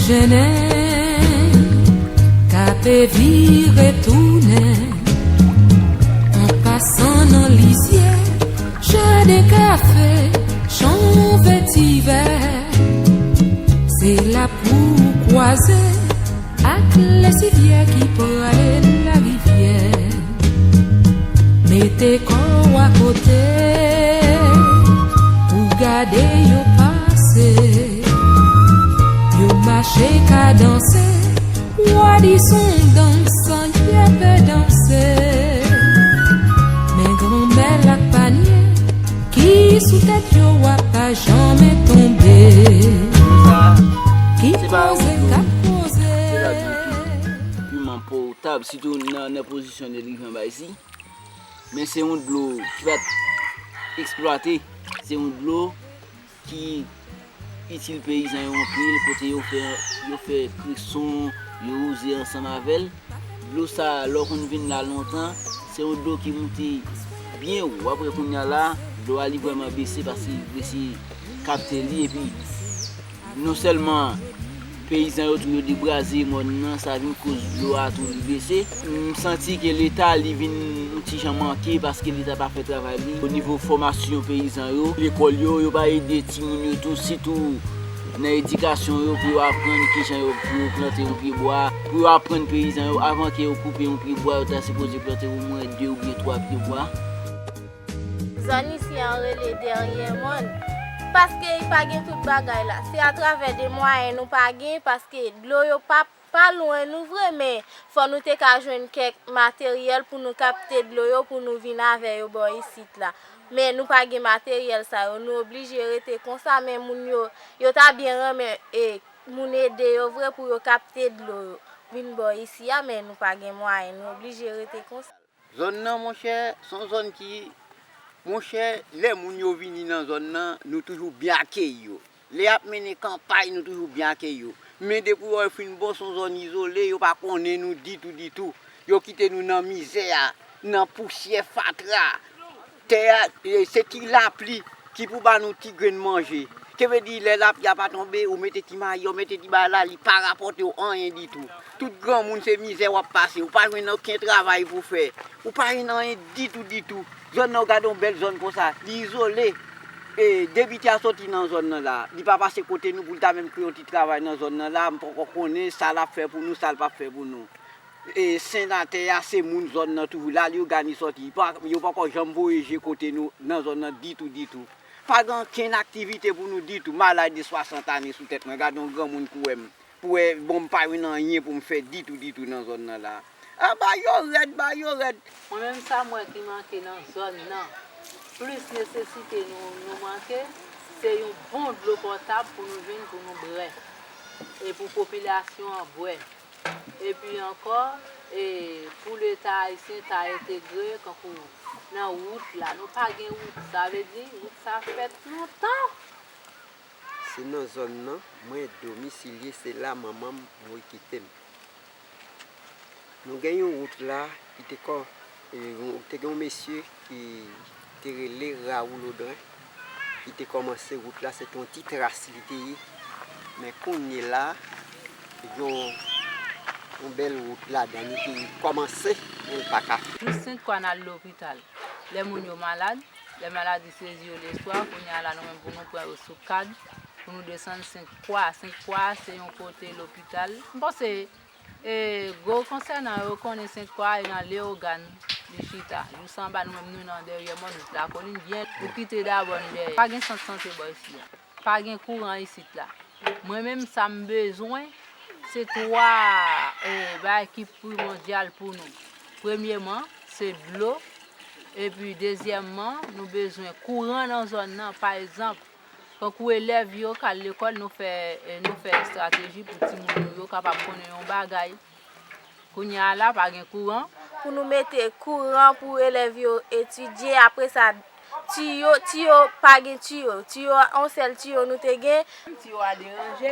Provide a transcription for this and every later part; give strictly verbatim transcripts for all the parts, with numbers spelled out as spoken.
Jennen k ape vire tounen, an pasan nan lizyè, jaden kafe, chan vetivè. Se la pou w kwaze ak lesivyè ki prale larivyè. Mete kò w akote pou gade yo pase. Yo mache kadanse, w a di s on dans, yè pè danse. Men granmèl ak panye ki sou tèt yo, w a pa janmen tonbe. Ki poze k ap poze. Piman potab, sitou nan, nan pozisyon de li jan bay si. Men se yon dlo ki pa t eksplwate. Se yon dlo ki itil peyizan yo anpil, kote yo fè, yo fè kreson, yo wouze ansanm avè l. Dlo sa a, lè w konn vin la lontan, se yon dlo ki moute byen wo. Apre kounye a la, dlo a li vrèman bese paske li resi kapte li, epi non sèlman peyizan yo tou yo debraze mòn nan, sa vin koz dlo a tou li bese. M santi ke Leta li vin yon ti jan manke paske Leta pa fè travay li. O nivo fòmasyon peyizan yo, lekòl yo, yo pa ede timoun yo tou, sitou nan edikasyon yo, pou yo aprann kijan yo pou yo plante yon pye bwa, pou yo aprann peyizan yo avan ke yo koupe yon pye bwa, yo ta sipoze plante omwen de oubyen twa pye bwa. Zòn isi an rele Dèryè Mòn, paske li pa gen tout bagay la. Se atravè de mwayen nou pa gen, paske dlo yo pa, pa lwen nou vre, men fò nou te ka jwenn kèk materyèl pou nou kapte dlo yo, pou nou vin avè yo bò isit la. Men nou pa gen materyèl sa yo, nou oblije rete konsa, men moun yo, yo ta byen renmen, e, moun ede yo vre pou yo kapte dlo yo, vin bò isi a, men nou pa gen mwayen, nou oblije rete konsa. Zòn nan, monchè, s on zòn ki, monchè, lè moun yo vini nan zòn nan, nou toujou byen akeyi yo. Lè y ap mennen kanpay, nou toujou byen akeyi yo. Men depi w wè yo fin bon, s on zòn izole, yo pa konnen nou ditou, ditou. Yo kite nou nan mizè a, nan pousyè, fatra. Tè a, e, se ti lapli ki pou ba nou ti grenn manje. Ke vle di, lè lapli a pa tonbe, ou mete ti mayi, ou mete ti bagay la, li pa rapòte w anyen ditou. Tout granmoun se mizè w ap pase, ou pa jwenn okenn travay pou fè. Ou pa jwenn anyen ditou, ditou. Zòn nan, w gade yon bèl zòn konsa, li izole. E, depite a soti nan zòn nan la, li pa pase kote nou pou l ta menm kreye yon ti travay nan zòn nan la, m poko konnen sa l ap fè pou nou, sa l p ap fè pou nou. E, senatè a se moun zòn nan toujou, la li yo gani sòti. Li pa, yo poko janm voye je kote nou nan zòn nan ditou, ditou. Pa gen okenn aktivite pou nou ditou. Malay de swasant ane sou tèt mwen, gade yon granmoun ki wè m. Pou wè, bon, m pa jwenn anyen pou m fè ditou, ditou nan zòn nan la. A, ba yo rèd, ba yo rèd. Mwen menm sa m wè ki manke nan zòn nan, plis nesesite nou, nou manke, se yon bon dlo potab pou nou jwenn pou nou bwè. E pou popilasyon an bwè. Epi ankò, e, pou Leta ayisyen ta entegre kankou nan wout la. Nou pa gen wout, sa vle di wout sa fèt lontan. Se nan zòn nan mwen domisilye, se la manman m mouri kite m. Nou gen yon wout la, ki te kò, e, yon, te gen yon mesye ki te rele Raoul Audrin, ki te kòmanse wout la, se te yon ti tras li te ye. Men kounye la, yon, yon bèl wout ladan li ki kòmanse, men l pa ka fini. Jis Sent Kwa n al lopital. Lè moun yo malad, lè maladi sezi yo leswa, kounye a la nou menm pou nou pran yo sou kad, pou nou desann Sent Kwa. Sent Kwa se yon kote lopital. M panse, e, gwo konsènan yo konnen Sent Kwa e nan Leyogàn li chita. Jis anba nou menm nou nan dèyè mòn, nou lakolin byen. Nou kite dabò n dèyè. Pa gen sant sante bò isi a. Pa gen kouran isit la. Mwen menm sa m bezwen, se twa, e, bagay ki primondyal pou nou. Premyeman, se dlo. Epi dezyèmman, nou bezwen kouran nan zòn nan. Pa egzanp, tankou elèv yo k al lekòl, nou fè, e, nou fè estrateji pou timoun nou yo kapab konnen yon bagay. Kounye a la, pa gen kouran. Pou nou mete kouran pou elèv yo etidye, apre sa, tiyo, tiyo, pa gen tiyo. Tiyo, yon sèl tiyo nou te gen. Tiyo a deranje.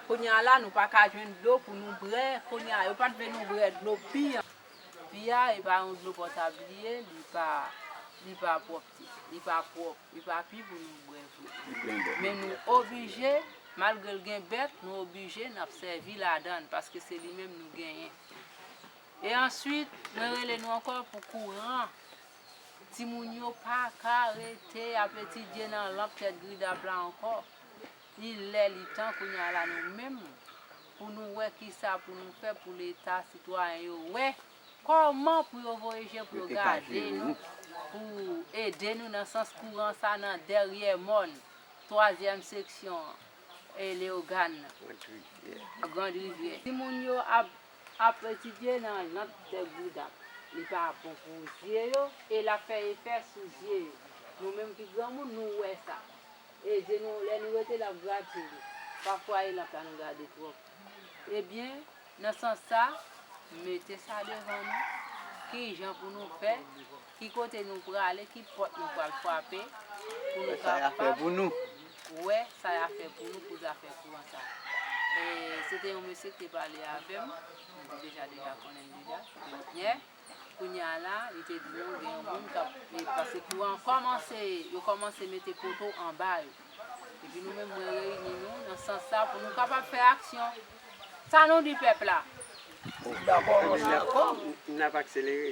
Kounye a la, nou pa ka jwenn dlo pou nou bwè. Kounye a, yo pa t vle nou bwè dlo pi an. Pi a, e pa yon dlo potab li ye, li pa, li pa pwòp, li pa pwòp, li pa pi pou nou bwè vre. Men nou oblije Malgre l gen bèt, nou oblije n ap sèvi ladan l, paske se li menm nou genyen. E answit, mwen rele nou ankò pou kouran. Timoun yo pa ka rete ap etidye nan lanp tèt gridap la ankò. Li lè, li tan kounye a la nou menm pou nou wè kisa pou nou fè pou Leta, sitwayen yo wè kòman pou yo voye je pou yo gade nou, pou ede nou nan sans kouran sa nan dèryè mòn, twazyèm seksyon an, e Leyogàn nan, Grand Rivyè. Timoun yo ap, ap etidye nan lanp tèt gridap. Li pa bon pou zye yo e l ap fè efè sou zye yo. Nou menm ki granmoun, nou wè sa. E zye nou, lè nou rete l ap grate nou. Pafwa e lanp la nou gade twòp. Ebyen, nan sans sa, mete sa devan nou. Kijan pou nou fè? Ki kote nou prale? Ki pòt nou pral frape? Pou nou kapab wè sa y a fè pou nou pou zafè kouran sa. E se te yon mesye ki te pale avè m. Nou te deja, deja konnen l deja. Se te yon pyè. Kounye a la, li te di nou gen yon moun k ap, e, paske kouran kòmanse, yo kòmanse mete poto anba yo. Epi nou menm, mwen reyini nou nan sans sa pou nou kapab fè aksyon. Sa nou di pèp la? Dakò, dakò. N ap akselere.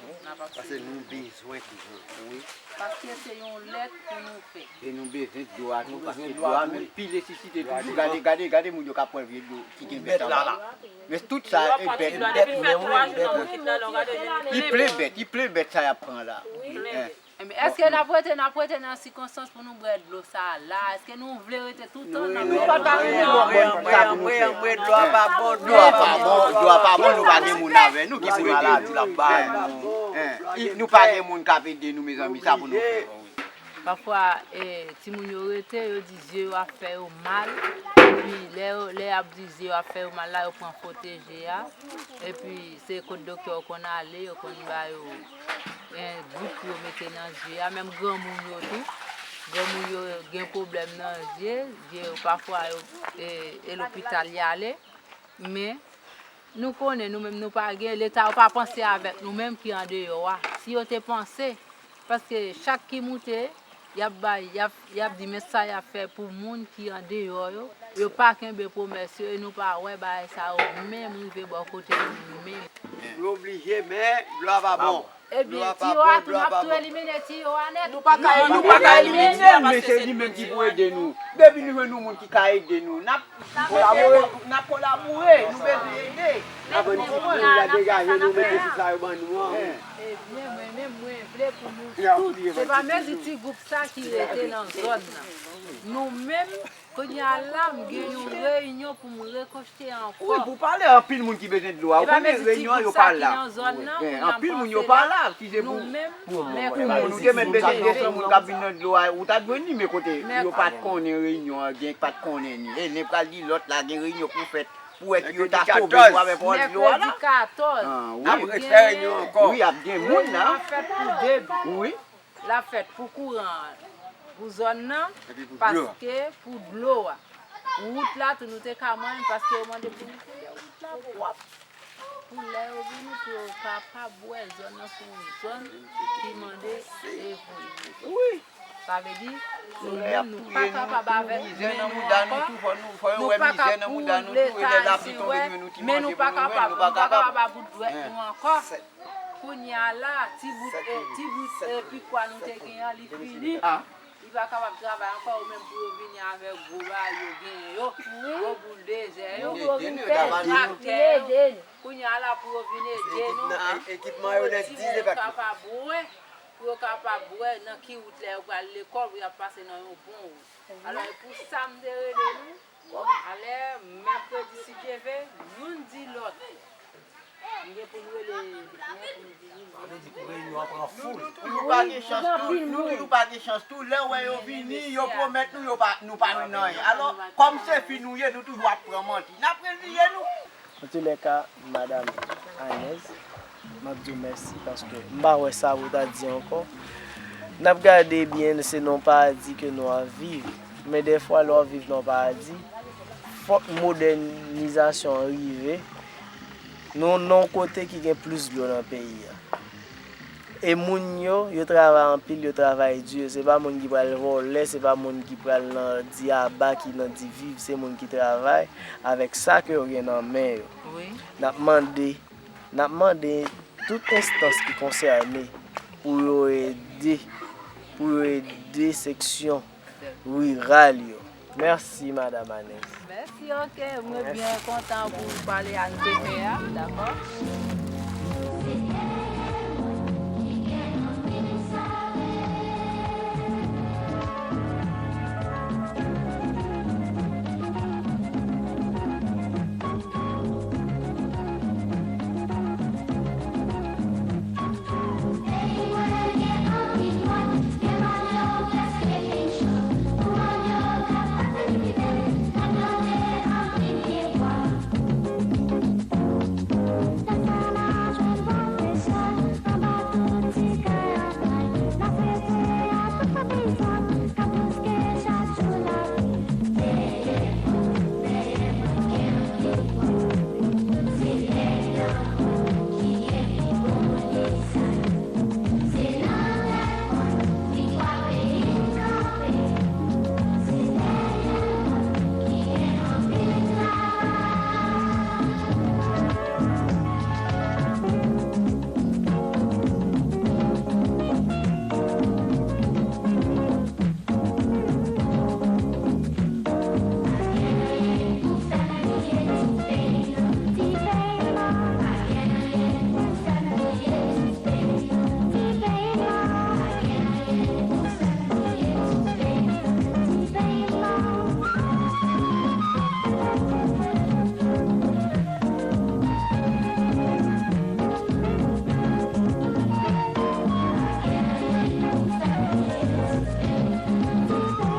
N ap akselere. Paske nou bezwen kouran. Wi. Paske se yon lèt pou nou fè. E nou bezwen dlo a tou, paske dlo a menm pi nesesite toujou. Gade, gade, gade moun yo k ap pran vye dlo ki gen bèt anba. Men tout sa e bèt. Li plen bèt, li plen bèt sa y ap pran la. Enben, èske n ap rete, n ap rete nan sikonstans pou nou bwè dlo sa a la? Èske nou vle rete toutan nan menm? Anmwe, anmwe, anmwe, dlo a pa bon, dlo a pa bon, dlo a pa bon, nou pa gen moun avè nou ki pou ede nou. Nou pa gen moun k ap ede nou, mezanmi, sa pou nou fè. Pafwa, e, timoun yo rete, yo di zye yo ap fè yo mal. Epi lè yo, lè y ap di zye yo ap fè yo mal la, yo pran fote je a. Epi se kot doktè yo konn ale, yo konn ba yo, e, gout pou yo mete nan zye a. Menm granmoun yo tou, granmoun yo gen pwoblèm nan zye, zye yo pafwa yo, e, e lopital y ale. Men, nou konnen nou menm nou pa gen, Leta yo pa panse avèk nou menm ki andeyò a. Si yo te panse, paske chak ki moute, y ap bay, y ap, y ap di men sa y ap fè pou moun ki andeyò yo, yo pa kenbe pwomès yo e nou pa wè bagay sa yo menm rive bò kote nou menm. Nou oblije, men dlo a pa bon. Ebyen, tiyo a tou, n ap tou elimine tiyo a nèt. Non, nou pa ka elimine l, men se li menm ki pou ede nou. Depi nou jwenn yon moun ki ka ede nou, n ap kolabore, n ap kolabore, nou bezwen ede. Avan n kite moun la degaje nou, mete sou sa yo ban nou an. Ebyen, mwen menm, mwen vle pou nou tout, se pa mezi ti gwoup sa ki rete nan zòn nan. Nou menm, kounye a la, m gen yon reyinyon pou m rekonstwi ankò. Wi, pou pale, anpil moun ki bezwen dlo a. Ou konnen reyinyon an, yo pa la. Anpil moun yo pa la, ki se pou, pou moun. Ou te menm bezwen de san moun k ap vin nan dlo a, ou ta jwenn li, men kote yo pa t konnen reyinyon an, gen pa t konnen ni. E nen pral di lòt la, gen reyinyon pou fèt, pou wè si yo ta sove pou avè pawòl dlo a la. Mèkredi katòz, n ap refè reyinyon ankò. Wi, ap gen moun la. Reyinyon an fèt pou de bi. Wi. L ap fèt pou kouran an, pou zòn nan, paske pou dlo a. Wout la tou, nou te ka manyen, paske yo mande pou nou fè wout la pwòp. Pou lè yo vini, pou yo kapab wè zòn nan se yon zòn ki mande evolye. Sa vle di, nou menm, nou pa kapab avèk men nou ankò, nou pa ka pou Leta Ayisyen wè, men nou pa kapab, nou pa kapab ap bout dwèt nou ankò. Kounye a la, ti bout, e, ti bout, e, pikwa nou te gen an, li fini. Li pa kapab travay ankò, ou menm pou yo vini avèk gwo bagay yo genyen yo, gwo bouldozè yo, traktè yo. Kounye a la, pou yo vin ede nou, pou timoun yo kapab wè, pou yo kapab wè nan ki wout lè yo pral lekòl, pou y ap pase nan yon bon wout. Alò, e pou sa m te rele nou, alè, mèkredi, si Dye vle, youn di lòt. M gen pou m rele, m gen pou m di youn di lòt. Sa vle di pou reyinyon an pran foul. Nou toujou pa gen chans tou, nou toujou pa gen chans tou. Lè w wè yo vini, yo pwomèt nou, yo pa, nou pa jwenn anyen. Alò, kòm se fi nou ye, nou toujou ap pran manti. N ap reziye nou. Antoulèka, Madanm Anèz, m ap di w mèsi paske m pa wè sa pou w ta di ankò. N ap gade byen, se nan yon paradi ke nou ap viv. Men dèfwa, lè w ap viv nan yon paradi, fòk modènizasyon an rive. Nou nan yon kote ki gen plis dlo nan peyi a. E moun yo, yo travay anpil, yo travay di. Se pa moun ki pral vòlè, se pa moun ki pral nan di aba, ki nan di viv, se moun ki travay avèk sa ke yo gen nan men yo. Wi. N ap mande, n ap mande tout enstans ki konsène pou yo ede, pou yo ede seksyon riral yo. Mèsi, Madam Anèz. Mèsi, oke. Mwen byen kontan pou pale ak T P A, dakò?